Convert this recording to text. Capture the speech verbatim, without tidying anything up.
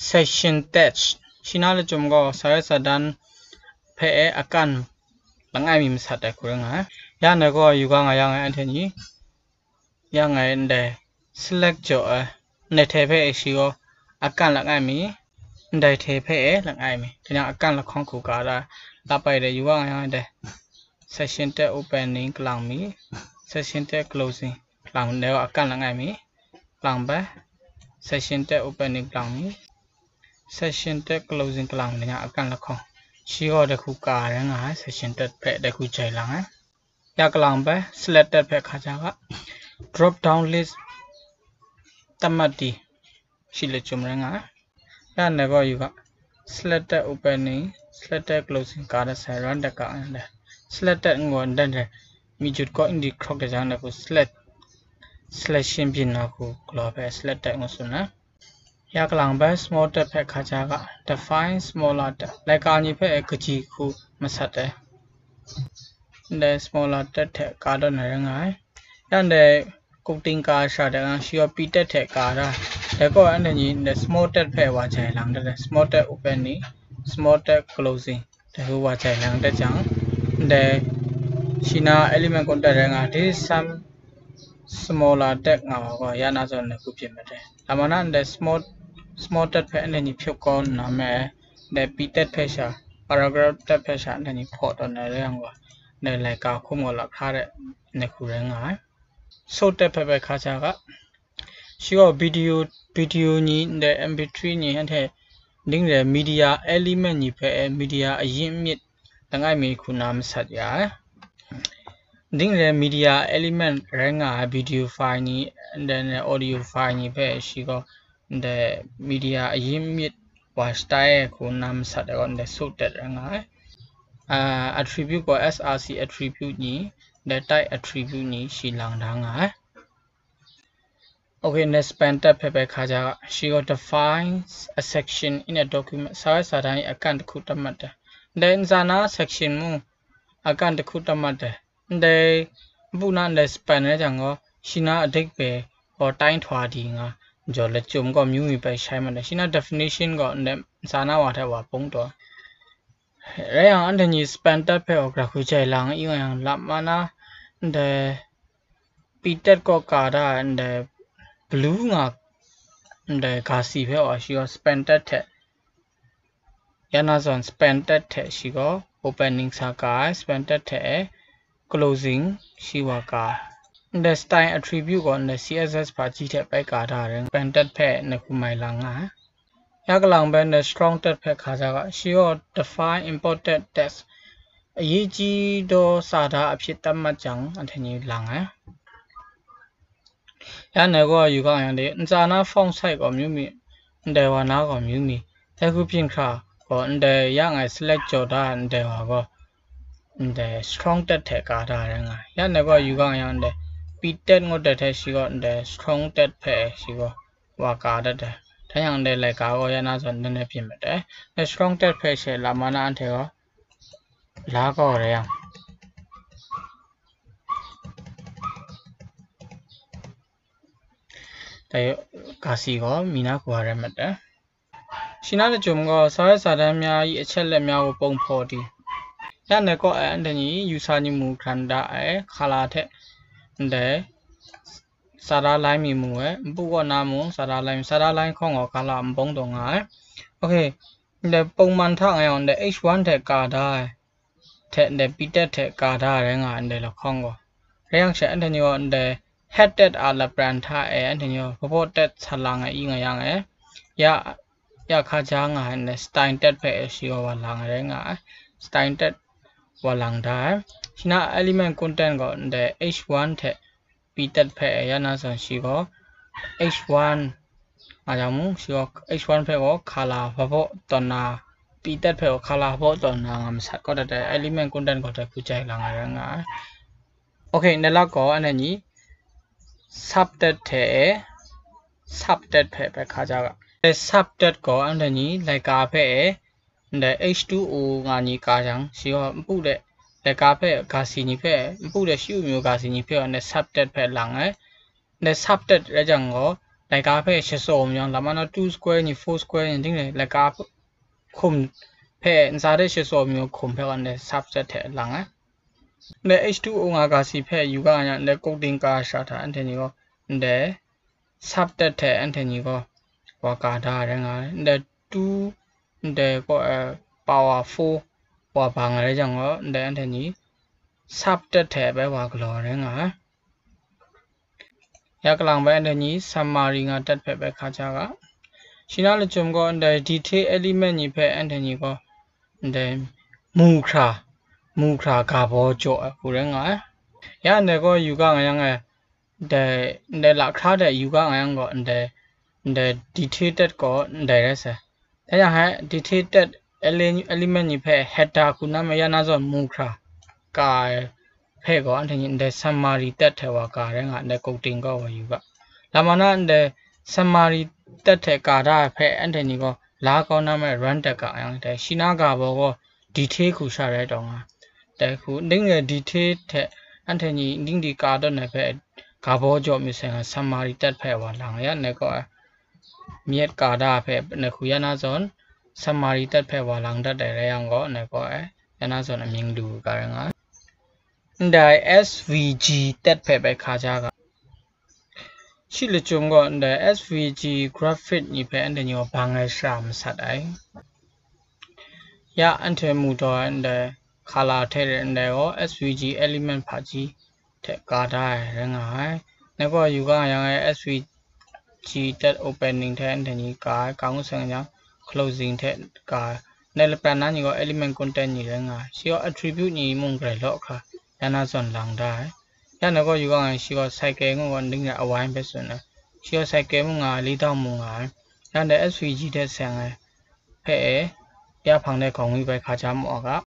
section tag, shi na lachyum gaw sa rai sa dan hpe e akan langai mi masat ai hku rai nga ai. Ya ndai gaw yu ga nga yang e anhte ni, ya ngai ndai select jaw ai, ndai hte hpe e shi gaw akan langai mi, ndai hte hpe e langai mi, kaning akan lahkawng hku ka da, lap ai de yu ga nga yang e ndai section tag opening kalang mi, section tag closing kalang mi, ndai gaw akan langai mi, kalang bai, section tag opening kalang mi, section tag closing kalang mi, akan lahkawng, shi gaw dai hku ka rai nga ai, section tag hpe dai hku jai lang ai. Ya kalang bai, select tag hpe hkaja ga, drop down list tat mat di, shi lachyum rai nga ai. Ya ndai gaw yu ga, select tag opening, select tag closing ka dat sai, run dat ga ndai. Select tag ngu ndai ndai, mi jut kaw indi hkrawk dat jang dai hku select, selection byin na hku galaw hpe select tag ngu tsun na. Ya kalang bai, small tag hpe hkaja ga, define smaller tag, laika ni hpe kaji hku masat ai. Ndai smaller tag hte ka dat na rai nga ai. Ya ndai kup ting ka sha de, shi gaw big tag hte ka da. Dai gaw anhte ni ndai small tag hpe wa jai lang dat ai, small tag opening, small tag closing, dai hku wa jai lang dat jang, ndai shi na element content rai nga, this is some smaller tag nga wa gaw, ya na zawn dai hku byin mat ai. Lama na ndai small, small tag hpe anhte ni hpyawk kau nna me, ndai big tag hpe sha, paragraph tag hpe sha anhte ni hpaw tawn na rai yang gaw, ndai laika hkum gaw lahkra de, ndai hku rai nga ai. Short tag hpe bai hkaja ga, shi gaw video, video ni, ndai M P three ni, anhte ding re media element ni hpe media ayin myit langai mi hku na masat ya ai. Ding re media element rai nga ai video file ni, then audio file ni hpe shi gaw ndai media ayin myit wa shatai ai hku na masat ai gaw ndai short tag rai nga ai. Ah, attribute gaw S R C attribute ni, ndai type attribute ni shi lang da nga ai. Okay, ndai span tag hpe bai hkaja ga, shi gaw defines a section in a document, sa rai sa dan i akan dahku tat mat ai. Ndai ntsa na section mung akan dahku tat mat ai. Ndai npu na ndai span rai jang gaw, shi na adikpe gaw tai nhtoi di nga, jaw lachyum gaw amyu mi bai shai mat ai. Shi na definition gaw ndai ntsa na wa hte wa pung taw ai. Rai yang, anhte ni span tag hpe gaw gara hku jai lang i nga yang, lap ma na ndai big tag kaw ka da ai ndai blue nga ndai gasi hpe gaw shi gaw span tag hte, ya na zawn span tag hte shi gaw opening sa ka ai, span tag hte e closing shi wa ka ai. Ndai style attribute gaw ndai C S S hpaji hte bai ka da ai rai, span tag hpe ndai hku mai lang nga ai. Ya kalang bai ndai strong tag hpe hkaja ga, shi gaw define important text, အရေးကြီးသော စာသား အဖြစ် သတ်မှတ်ကြောင်း anhte ni lang ai. Ya ndai gaw yu ga yang de, ntsa na font size gaw amyu mi, ndai wa na gaw amyu mi, dai hku byin hkra gaw ndai ya ngai select jaw da ai ndai wa gaw, ndai strong tag hte ka da ai rai nga ai. Ya ndai gaw yu ga yang de, big tag ngut dat hte shi gaw ndai strong tag hpe shi gaw wa ka dat ai. Dai yang ndai laika gaw ya na zawn dan e byin mat ai. Dai strong tag hpe she lama na anhte gaw la kau rai yang, dai gasi gaw mi na hku wa rai mat ai. Shi na lachyum gaw, sa rai sa dan mya i အချက်အလက်များကို ပုံဖော်သည်. Ya ndai kaw e anhte ni yu sa ni mu hkran da ai, ခါလာ hte ndai sa da lai mi mu ai, npu kaw na mung sa da lai mi, sa da lai hkawng gaw ခါလာ nbawng taw nga ai. Okay, ndai ပုံမှန် hta nga yang ndai H one hte ka da ai, hte ndai big tag hte ka da ai rai nga ai, ndai lahkawng gaw. Rai yang she anhte ni gaw ndai head tag a lapran hta e anhte ni gaw hpabaw tag sa lang ai i nga yang e, ya, ya hkaja nga ai ndai style tag hpe shi gaw wa lang ai rai nga ai, style tag wa lang da ai. Shi na element content gaw ndai H one hte big tag hpe ya na zawn shi gaw H one nga yang mung, shi gaw H one hpe gaw ခါလာ hpabaw tawn na, big tag hpe gaw ခါလာ hpabaw tawn na nga masat kau dat ai, element content gaw dai hku jai lang ai rai nga ai. Okay, ndai lak gaw anhte ni sub tag hte e sub tag hpe bai hkaja ga. Dai sub tag gaw anhte ni laika hpe e ndai H two O nga ni ka jang, shi gaw npu de laika hpe gasi ni hpe, npu de shi u myu gasi ni hpe gaw ndai sub tag hpe lang ai. Ndai sub tag rai jang gaw, laika hpe shasaw mayu yang, lama na two square ni, four square ni ting le, laika hkum hpe ntsa de shasaw mayu hkum hpe gaw ndai subset hte lang ai. Ndai H two O nga ga si hpe yu ga nga yang, ndai coding ka shara hta anhte ni gaw ndai subtet hte anhte ni gaw wa ka da ai rai nga ai. Ndai two, ndai gaw, eh, power four wa bang ai rai jang gaw, ndai anhte ni subtet hte bai wa galaw ai rai nga ai. Ya kalang bai anhte ni summary nga dat hpe bai hkaja ga. Shi na lachyum gaw ndai detail element ni hpe anhte ni gaw ndai mu hkra, mu hkra ga baw jaw ai hku rai nga ai. Ya ndai gaw yu ga nga yang e, ndai, ndai lahkra de yu ga nga yang gaw ndai, ndai detail tag gaw ndai rai sai. Dai yang hai, detail tag ele-, element ni hpe header hku na me ya na zawn mu hkra ka ai hpe gaw, anhte ni ndai summary tag hte wa ka rai nga, ndai coding gaw wa yu ga. Lama na ndai summary tag hte ka da ai hpe anhte ni gaw la kau na me run tag ga yang dai, shi na ga baw gaw detail hku sha rai taw nga. Dai hku, ning le detail hte anhte ni ning di ka dawn ai hpe ga baw jaw mi sai nga, summary tag hpe wa lang ya, ndai gaw ai. Myit ka da hpe na hku ya na zawn, summary tag hpe wa lang dat ai rai yang gaw, na gaw e, ya na zawn amying lu ga rai nga ai. Ndai S V G tag hpe bai hkaja ga. Shi lachyum gaw, ndai S V G graphic ni hpe anhte ni gaw bang ai shara masat ai. Ya, anhte mu taw ai ndai color hte re ndai gaw S V G element hpaji hte ka da ai rai nga ai. Na gaw yu ga yang ai S V G tag opening hte anhte ni ka ai, ka ngu sai nga yang closing hte ka ai. Ndai lapran na ni gaw element content ni rai nga ai. Shi gaw attribute ni mung grai law hkra ya na zawn lang da ai. Ya na gaw yu ga nga ai, shi gaw cycle ngu gaw ning rai awai hpe tsun ai. Shi gaw cycle mung nga ai, li dau mung nga ai. Ya ndai S V G hte seng ai hpe e, ya hpang de hkawng wi bai hkaja mu a ga.